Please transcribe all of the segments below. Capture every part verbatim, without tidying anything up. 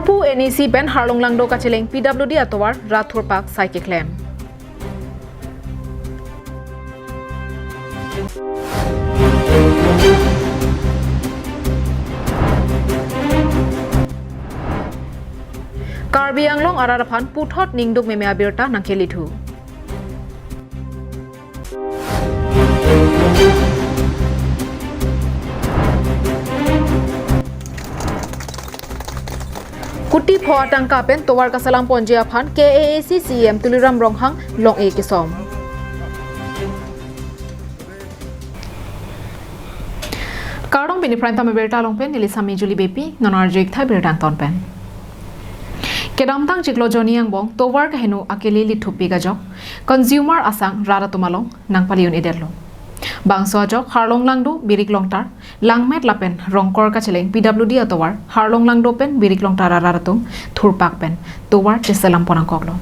Diphu N E C pen Harlong Langdo kacheleng P W D atovar rat thurpak sai keklem. Karbi Anglong arat aphan puthot ningduk meme abirta nangkele thu. Kuti pho atangka pen tovar kaselam ponji aphan K A A C C E M Tuliram Ronghang long-e kesom. Kardom, pini Prime Time abirta along pen neli Sami Juli Beypi, non arju-ik tha birta angton pen. Kedamtang chiklo jonni angbong tovar kaheno akele lithupik ajok consumer asang rat atum along nangpali un-edetlo. Bangso ajok Harlong Langdo, Birik Longtar, Langmet lapen Rongkor kacheleng P W D atovar Harlong Langdo pen Birik Longtar arat atum thurpak pen tovar cheselam pon nangkoklo.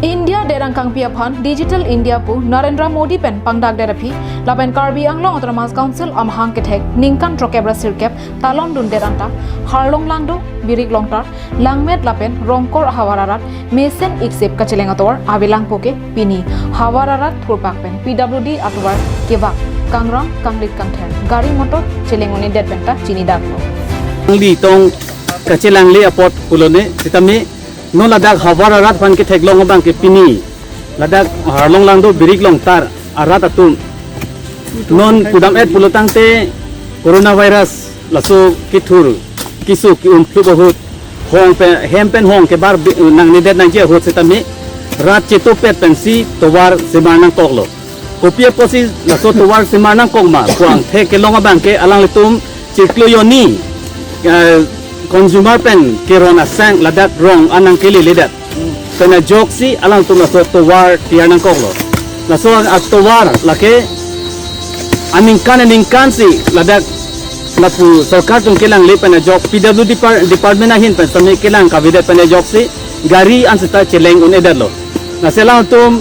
India derang kangpi aphan Digital India pu Narendra Modi pen pangdakdet aphi lapen Karbi Anglong Autonomous Council amahang kethek ningkan throkkep ra sirkep talon dundet anta Harlong Langdo, Birik Longtar, Langmet lapen Rongkor ahavar arat mesen iksip kacheleng atovar avelangpo ke pini havar arat thurpak pen P W D atovar kevak kangram kanglit kangther gari motor cheleng un-edet penta chinidaklo. Langli tong kachelangle apot pulone sitame non ladak havar arat aphan ketheklong abang ke pini ladak Harlong Langdo, Birik Longtar arat atum non pudam-et pulo tangte coronavirus laso kethur keso ke-um phlup ahut hong pen, hem pen hong kebar bi-, nangnedet nangji ahut sitame rat chetopet pensi tovar semar nangkoklo. Kopi apotsi laso tovar semar nangkok ma pu angthek kelong abang ke alanglitum chiklo jonni, eh, consumer pen keron asang ladak rong an nangkeleledet pen ajoksi alangtum laso tovar tiyar nangkoklo. Laso atovar lake aningkan aningkansi ladak lapu sorkar atum kelangle pen ajok P W D depar-, department ahin pen sami kelang kavedet pen ajoksi gari an seta cheleng un-edetlo. Lasi alangtum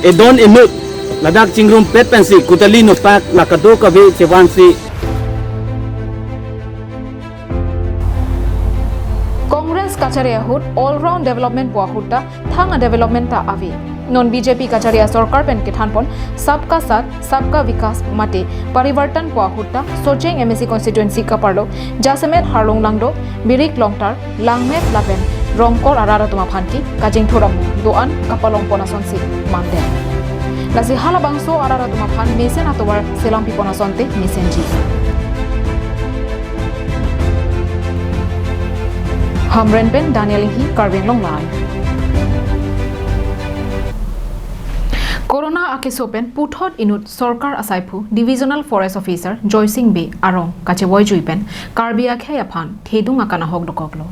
edon inut ladak chingrumpet pensi kudali nopak la kadokave chevansi. Congress kachari ahut all round development pu ahut ta thang a-development ta ave. Non B J P kachari asorkar pen kethanpon Sabka Saath, Sabka Vikas mate Parivartan pu ahut ta Socheng M A C constituency kaparlo jasemet Harlong Langdo, Birik Longtar, Langmet lapen Rongkor arat atum aphan ke kachingthur amo do-an kapalong pon asonsi manden. Lasi halabangso arat atum aphan mesen atovar selam pipon asonte mesenji. Hamren pen Daniel Inghi, Karbi Anglong Live. Corona akeso pen puthot inut sorkar asaiphu Divisional Forest Officer Joysing Bey arong kachevoijui pen Karbi akhei aphan thedung akan ahok dokoklo.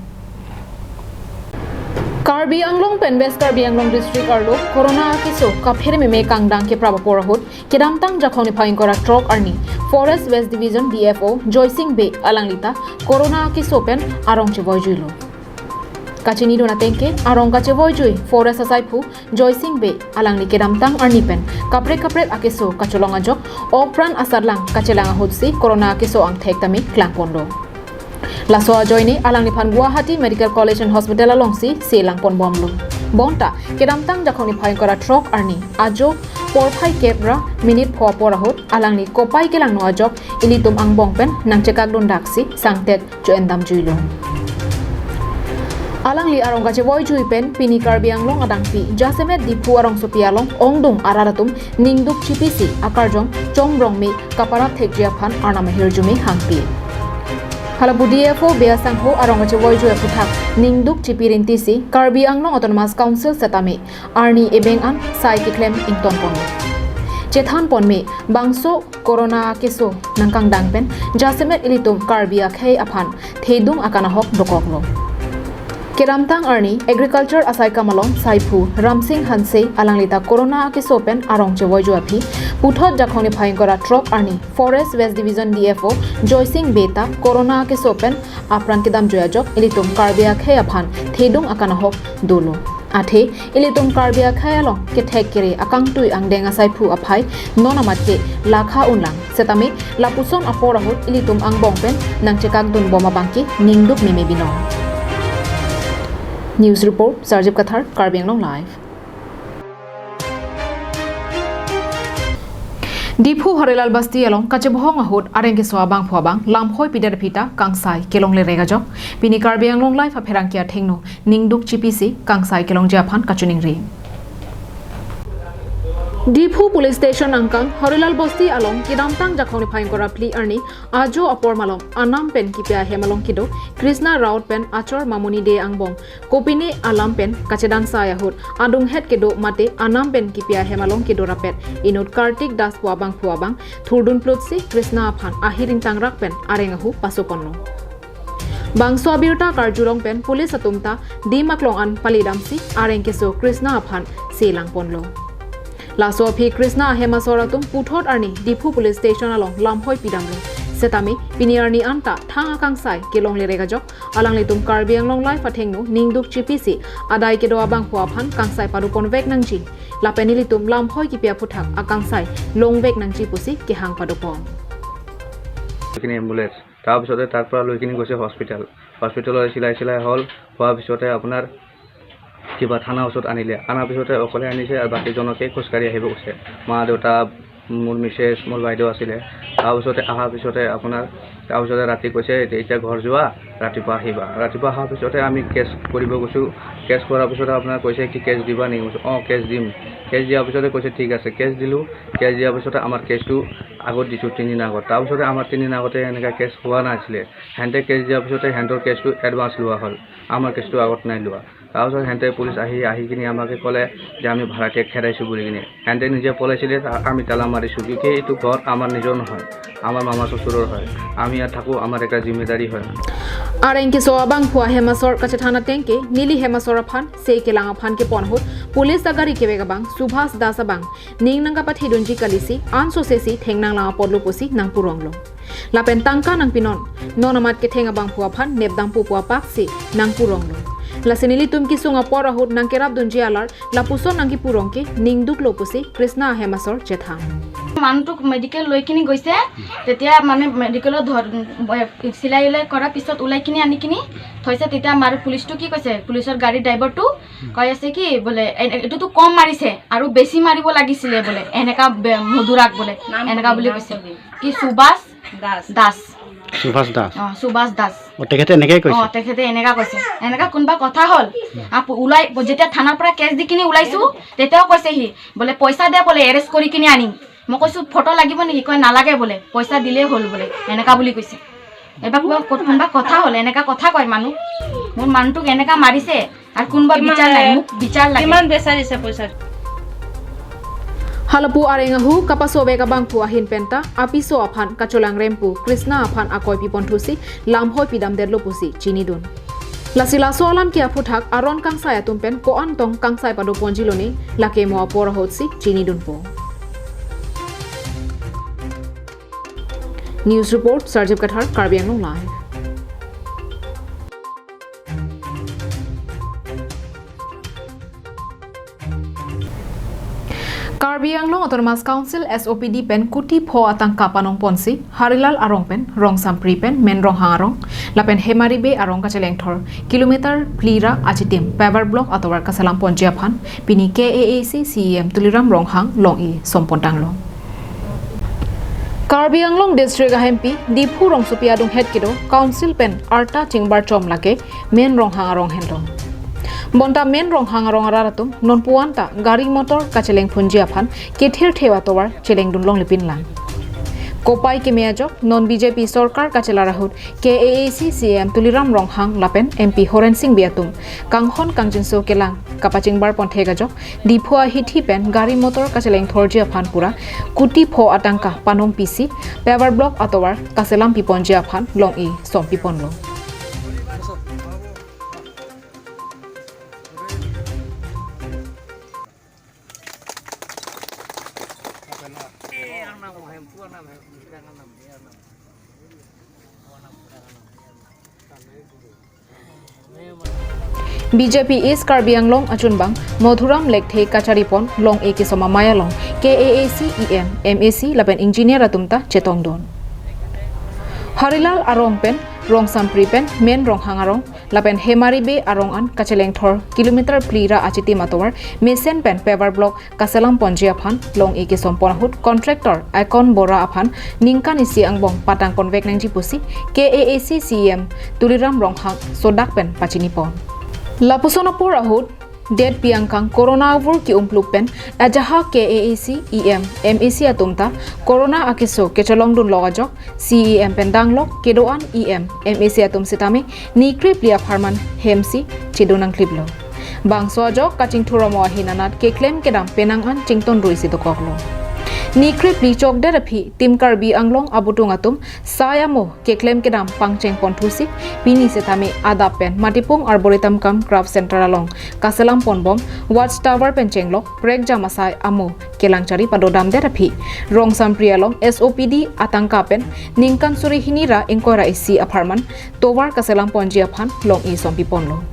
Karbi Anglong pen West Karbi Anglong District arlo Corona akeso kaphere meme kangdang keprap apor ahut kedamtang Jakhong niphai ingkoi ra throk arni Forest West Division D F O Joysing Bey alangli ta Corona akeso pen arong chevoijuilo. Kachinidun ateng ke arong kachevoijui Forest asaiphu Joysing Bey alangli kedamtang arni pen kaprek kaprek akeso kacholong ajok okpran asatlang kachelang ahutsi Corona akeso angthek tame klangponlo. Laso ajoine alangliphan Guwahati Medical College and Hospital alongsi selangponbomlo. Bonta kedamtang Jakhong niphai ingkoi ra throk arni ajo porphai kep ra minute pho apor ahut alangli kopai kelangno ajok ilitum angbong pen nangchekakdundaksi sangtet cho-endamjuilo. Alangli arong kachevoijui pen pini Karbi Anglong adangpi jasemet Diphu arongsopi along ongdung arat atum ningduk chipisi akarjong chomrong me kaparap thekji aphan Arnam ahirjume hangpi. Halapu D F O Bey asangho arong kachevoijui aphuthak ningduk chipi rintisi Karbi Anglong Autonomous Council setame arni ebeng an sai keklem ingtonpon. Chethanpon me bangso Corona akeso nangkangdang pen jasemet ilitum Karbi akhei aphan thedung akan ahok dokoklo. Kedamtang arni Agriculture asaikam along saiphu Ramsing Hanse alangli ta Corona akeso pen arong chevoijui aphi puthot Jakhong niphai ingkoi ra throk arni Forest West Division D F O Joysing Bey ta Corona akeso pen apran kedamjui ajok ilitum Karbi akhei aphan thedung akan ahok dolo. Athe ilitum Karbi akhei along kethek kere akangtui angdeng asaiphu aphai non amat ke lakha unlang. Setame lapuson apor ahut ilitum angbong pen nangchekakdun bom abang ke ningduk meme binong. News report, Sarjip Kathar, Karbi Anglong Live. Diphu Harilal Basti along kachebohong ahut areng keso abangphu abang lamhoi pidet aphi ta kangsai kelongle rek ajok. Pini Karbi Anglong Live apherangke athengno ningduk chipisi kangsai kelongji aphan kachiningri. Diphu Police Station angkang Harilal Basti along kedamtang Jakhong niphai ingkoi ra phli arni ajo apor malom anam pen kipi ahem along kedo Krishna Raut pen achor Mamuni Dey angbong kopine alam pen kachedansai ahut adunghet kedo mate anam pen kipi ahem along kedo rapet inut Kartik Das pu abangphu abang thurdun plutsi Krishna aphan ahir ingtangrak pen areng ahu pasoponlo. Bangso abirta karjulong pen police atum ta dim aklong an palidamsi areng keso Krishna aphan selangponlo. Laso aphi Krishna ahem asor atum puthot arni Diphu Police Station along lamhoi pidamlo. Setame pini arni anta thang akangsai kelongle rek ajok. Alanglitum Karbi Anglong Live athengno ningduk chipisi adai kedo abangphu aphan kangsai padoponvek nangji. Lapen ilitum lamhoi kipi aphuthak akangsai longvek nangji pusi kehang padopon. Ambulance। তাৰপিছতে তাৰ পৰা লৈ কিনি গৈছে হস্পিটেল। হস্পিটেলত চিলাই চিলাই হ'ল, হোৱাৰ পিছতে আপোনাৰ কিবা থানা ওচৰত আনিলে, অনাৰ পিছতে অকলে আনিছে আৰু বাকীজনকে খোজকাঢ়ি আহিব কৈছে। মা দেউতা, মোৰ মিছেছ, মোৰ বাইদেউ আছিলে। তাৰপিছতে অহাৰ পিছতে আপোনাৰ, তাৰপিছতে ৰাতি কৈছে, "এতিয়া, এতিয়া ঘৰ যোৱা, ৰাতিপুৱা আহিবা।" ৰাতিপুৱা অহাৰ পিছতে আমি কেছ কৰিব গৈছোঁ। কেছ কৰাৰ পিছতে আপোনাৰ কৈছে কি, "কেছ দিবা নেকি?" কৈছোঁ, "অ, কেছ দিম।" কেছ দিয়াৰ পিছতে কৈছে, "ঠিক আছে।" কেছ দিলোঁ। কেছ দিয়াৰ পিছতে আমাৰ কেছটো আগত দিছোঁ তিনিদিন আগত। তাৰপিছতে আমাৰ তিনিদিন আগতে এনেকুৱা কেছ হোৱা নাছিলে। সিহঁতে কেছ দিয়াৰ পিছতে সিহঁতৰ কেছটো এডভান্স লোৱা হ'ল, আমাৰ কেছটো আগত নাই লোৱা। তাৰপিছত সিহঁতে পুলিচ আহি, আহি কিনি আমাকে ক'লে যে আমি ভাড়াতীয়াক খেদাইছোঁ বুলি কিনি। সিহঁতে নিজে পলাইছিলে, তা-, আমি তালা মাৰিছোঁ। কিয় কি এইটো ঘৰ আমাৰ নিজৰ নহয়, আমাৰ মামা শ্বশুৰৰ হয়। আমি ইয়াত থাকোঁ, আমাৰ এটা জিম্মেদাৰী হয়। Areng keso abangphu ahem asor kachethan ateng ke neli hem asor aphan sei kelang aphan kepon ahut police agari kevek abang Subhas Das abang ning nangkapathidunji kalisi ansose si theng nanglang apotlo pusi nangpuronglo. Lapen tangka nangpinon, non amat ketheng abangphu aphan nepdampo pu apak si nangpuronglo. Lasi nelitum kesung apor ahut nangkerapdunji alar lapuson nangkepurong ke ningduklo pusi Krishna ahem asor chethan. মানুহটোক মেডিকেল লৈ কিনি গৈছে, তেতিয়া মানে মেডিকেলত ধৰ, এ, চিলাই উলাই কৰাৰ পিছত ওলাই কিনি আনি কিনি থৈছে। তেতিয়া আমাৰ পুলিচটো কি কৈছে, পুলিচৰ গাড়ী ড্ৰাইভাৰটো কৈ আছে কি বোলে, "এ-, এ-, এইটোতো কম মাৰিছে আৰু বেছি মাৰিব লাগিছিলে" বোলে, এনেকা বে-, মধুৰাক বোলে, নাম এনেকা কবি, বুলি নাম কৈছে। কবি। কি সুভাষ দাস। দাস। সুভাষ দাস। অ, সুভাষ দাস। অ, তেখেতে এনেকেই কৈছে? অ, তেখেতে এনেকা কৈছে। এনেকা কোনোবা কথা হ'ল? আপু-, ওলাই, যেতিয়া থানাৰ পৰা কেছ দি কিনি ওলাইছো, তেতিয়াও কৈছে সি, বোলে, "পইচা দে," বোলে, "এৰেষ্ট কৰি কিনি আনিম।" মই কৈছো, "ফটো লাগিব নেকি?" কয়, "নালাগে," বোলে, "পইচা দিলেই হ'ল," বোলে, এনেকা বুলি কৈছে। এইবাৰ কোনোবা ক-, কোনোবা কথা হ'ল, এনেকা কথা কয় মানুহ। মোৰ মানুহটোক এনেকা মাৰিছে, আৰু কোনোবা কিমান বিচাৰ নাই, লাগে? মোক বিচাৰ লাগে। কিমান বিচাৰিছে পইচা? Halapu areng ahu kapaso bek abangphu ahin penta apiso aphan kacholangrem pu Krishna aphan akoi piponthusi lamhoi pidamdetlo pusi chinidun. Lasi laso alam ke aphuthak aron kangsai atum pen ko-an tong kangsai padoponjilone lake mo apor ahutsi chinidunpo. News report, Sarjip Kathar, Karbi Anglong Live. Karbi Anglong Autonomous Council, S O P D pen kuti pho atangka panongponsi Harilal arong pen Rongsampri pen Men Ronghang arong lapen Hemari Bey arong kachelengthor kilometer phli ra achitim paver block atovar kaselamponji aphan pini K A A C C E M Tuliram Ronghang long-i sompontanglo. Karbi Anglong District ahempi Diphu rongsopi adunghet kedo Council pen arta chingbar chom lake Men Ronghang arong henlo. Bonta Men Ronghang arong arat atum nonpu-an ta gari motor kachelengphunji aphan kethirthe atovar chelengdun longle pinlang. Kopai keme ajok non B J P sorkar kachelar ahut K A A C C E M Tuliram Ronghang lapen M P Horen Sing Bey atum kanghon kangjinso kelang kapachingbar ponthek ajok Diphu ahithi pen gari motor kachelengthorji aphan pura kuti pho atangka panongpisi paver block atovar kaselam piponji aphan long-i sompiponlo. B J P East Karbi Anglong achunbang Madhuram Lekthe kacharipon long-e kesom amei along K A A C E M, M A C lapen engineer atum ta chetongdun. Harilal arong pen Rongsampri pen Men Ronghang arong lapen Hemari Bey arong an kachelengthor kilometer phli ra achitim atovar mesen pen paver block kaselam ponji aphan long-e kesom pon ahut contractor Icon Bora aphan ningkan isi angbong patang ponvek nangji pusi K A A C C E M Tuliram Ronghang sodak pen pachini pon. Lapuson apor ahut det piangkang corona avur ke-umpluk pen ajahak K A A C E M, M A C atum ta corona akeso kecholongdun lok ajok C E M pen danglok kedo-an E M, M A C atum sitame ni krepli apharman hemsi chedun nangkliplo. Bangso ajok kachingthur amo ahin anat keklem kedam penang an chington rui si dokoklo. Ni krepli chokdet aphi Team Karbi Anglong abutung atum sai amo keklem kedam pangcheng ponthusi pini sitame adap pen Matipung Arboretum cum Craft Center along kaselam ponbom Watch Tower pen chenglok prekjam asai amo kelang chari padodamdet aphi Rongsampri along S O P D atangka pen ningkan suri hini ra ingkoi ra isi apharman tovar kaselam ponji aphan long-e sompi ponlo.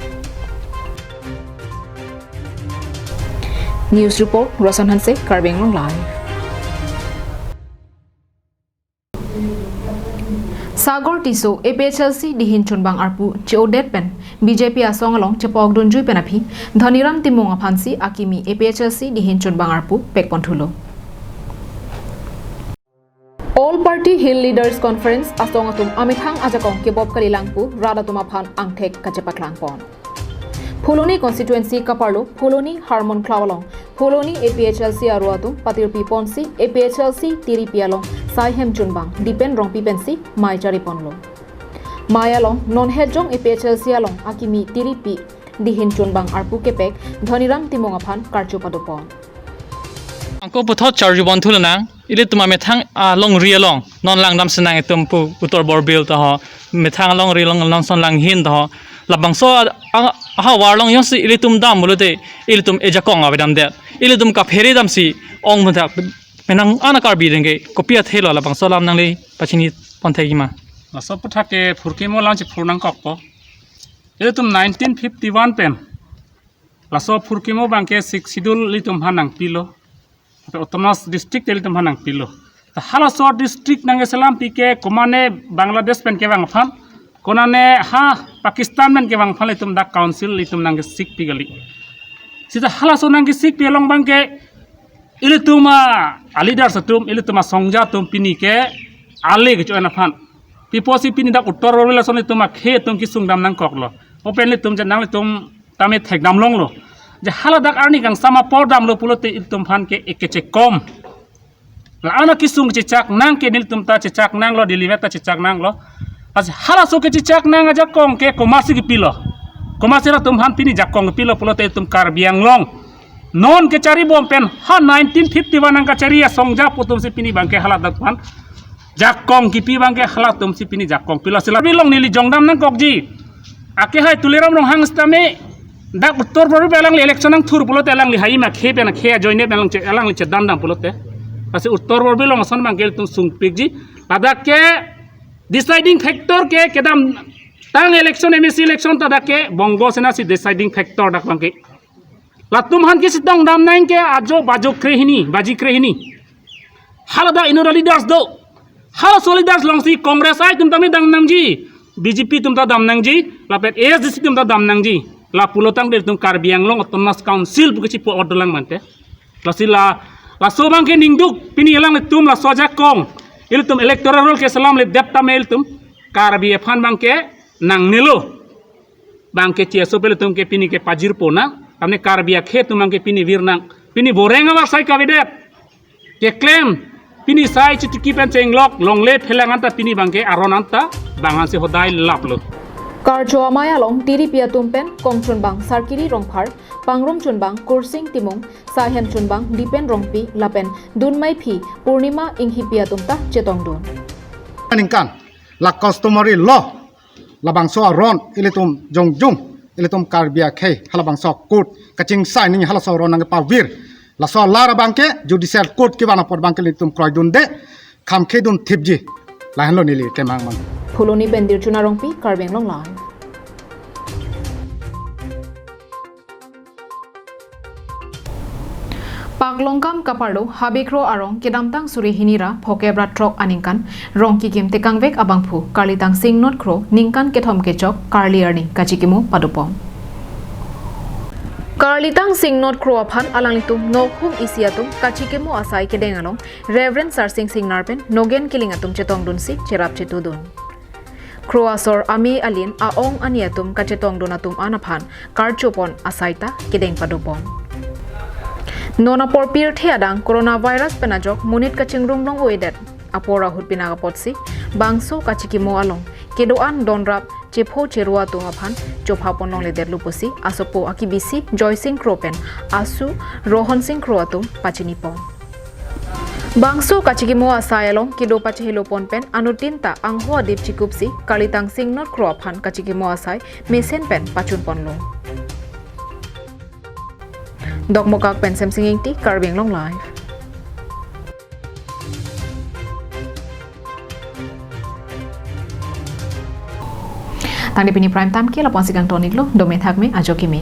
News report, Rosan Hanse, Karbi Anglong Live. Sagar Tisso A P H L C dihin chunbang arpu che-odet pen B J P asong along chepokdunjui pen aphi Dhaniram Timung aphansi akimi A P H L C dihin chunbang arpu pekponthulo. All Party Hill Leaders Conference asong atum amethang ajakong kebop kalilang pu rat atum aphan angthek kachepaklangpon. Phuloni constituency kaparlo Phuloni Harmon Klau along Phuloni A P H L C aru atum patirpi ponsi A P H L C tiripi along saihem chunbang Dipen Rongpi pensi mei chariponlo. Mei along non hejong A P H L C along akimi tiripi dihin chunbang arpu kepek Dhaniram Timung aphan karcho padopon. Angko puthot charju bon thu lanang, ilitum amethang alongri along non langdam senang itum pu Uttor Borbil ta ho, methang alongri along non son langhin ta ho. Labangso a, a, ahavar along jongsi ilitum dam pulote ilitum ejakong avedamdet. Ilitum kaphere damsi ong puthak menang ana Karbi dengke kopi athelo labangso alam nangli pachini ponthekji ma. Laso aputhak ke phurkimo alam chephur nangkokpo. Ilitum nineteen fifty-one pen laso phurkimo abangke Sixth Schedule ilitum aphan nangpilo. Autonomous district ilitum aphan nangpilo. Ta halaso district nangkeselampi ke komane Bangladesh pen kevang aphan, konane ha Pakistan pen kevang aphan ilitum dak council ilitum nangkesikpi kali. Seta halaso nangkesikpi along abangke ilitum a, a leaders atum, ilitum asongja atum pini ke ale kecho-en aphan. Pi apotsi pini dak Uttor Borbil ason ilitum akhei atum kesung dam nangkoklo. Open ilitum je nanglitum tame thekdam longlo. Je hala dak arni kangsam apor damlo pulote ilitum aphan ke eke chekom. La-an akesung chechak nang ke nelitum ta chechak nanglo, deliver ta chechak nanglo. Lasi halaso kechechak nang ajakong ke komatsi kepilo. Komatsi latum aphan pini jakong kepilo pulote ilitum Karbi Anglong. Non kecharibom pen ha nineteen fifty-one nangkachari asongja apo atumsi pini abangke hala dak aphan jakong kipi abangke halatumsi pini jakong pilo. Lasi la bilong neli jongdam nangkokji. Akehai Tuliram Ronghang sitame dak Uttor Borbil alangli election nangthur pulote alangli hai ma khei pen khei ajoine pen alangli che, alangli chedandam pulote. Lasi Uttor Borbil along ason abangke ilitum sungpikji. Ladak ke deciding factor ke kedamtang election M A C election ta dak ke Bongo Sena si deciding factor dak abangke. Latum aphan kechetong dam nang ke ajo bajo krehini, baji krehini. Hala dak inut a leaders do. Halaso leaders alongsi Congress ai atum tame dam nangji, B J P atum ta dam nangji, lapen A S D C atum ta dam nangji. La pulo tangte ilitum Karbi Anglong Autonomous Council pu kechipo order lang mante. Lasi la, laso abangke ningduk pini alanglitum laso ajakong ilitum electoral roll keselamledet tame ilitum Karbi aphan abangke nangnelo. Abangke cheso pen ilitum ke pini ke pajirpo nang, tamne Karbi akhei atum abangke pini vir nang, pini boreng abar sai kavedet. Keklem, pini sai chitiki pen chenglok, longle phelang anta pini abangke aron anta, bang ansi hodai laplo. Karcho amei along tiripi atum pen kongchunbang Sarkiri Rongphar, pangrum chunbang Kursing Timung, saihem chunbang Dipen Rongpi lapen dunmeiphi Purnima Inghipi atum ta chetongdun. Ningkan, la customary law, labangso aron ilitum jongjung, ilitum Karbi akhei halabangso court kachingsai nangji halaso aron nangkepavir. Laso alar abangke judicial court kevan apot abangke ilitum kroidunde, kham khedun thipji. Lahenlo neli kemang mang. Phuloni pen Dirchuna Rongpi, Karbi Anglong Live. Paklongkam kaparlo Habikro arong kedamtang suri hini ra phokep ra throk aningkan Rongkikim tekangvek abangphu Karlitang Singnoth Kro ningkan kethom kechok Karli arni kachikimo padopon. Karlitang Singnoth Kro aphan alanglitum nokhum isi atum kachikimo asai kedeng along Reverend Sarsing Singnar pen Nogen Killing atum chetongdunsi cherap chetudun. Kro asor ame alin a-ong ani atum kachetongdun atum an aphan karchopon asai ta kedeng padopon. Non apor pirthe adang coronavirus pen ajok monit kachingrum long-oedet apor ahut pinak apotsi bangso kachikimo along kedo-an donrap chepho cheru atum aphan chophapon longledetlo pusi asopo akibisi Joysing Kro pen asu Rohon Sing Kro atum pachinipon. Bangso kachikimo asai along kedo pachehilopon pen anuttin ta angho adip chikupsi Karlitang Singnoth Kro aphan kachikimo asai mesen pen pachunponlo. Dokmoka pen Semsing Ingti, Karbi Anglong Live. Tangte pini Prime Time ke lapu-ansi kangton-iklo, dome thakme, ajo keme.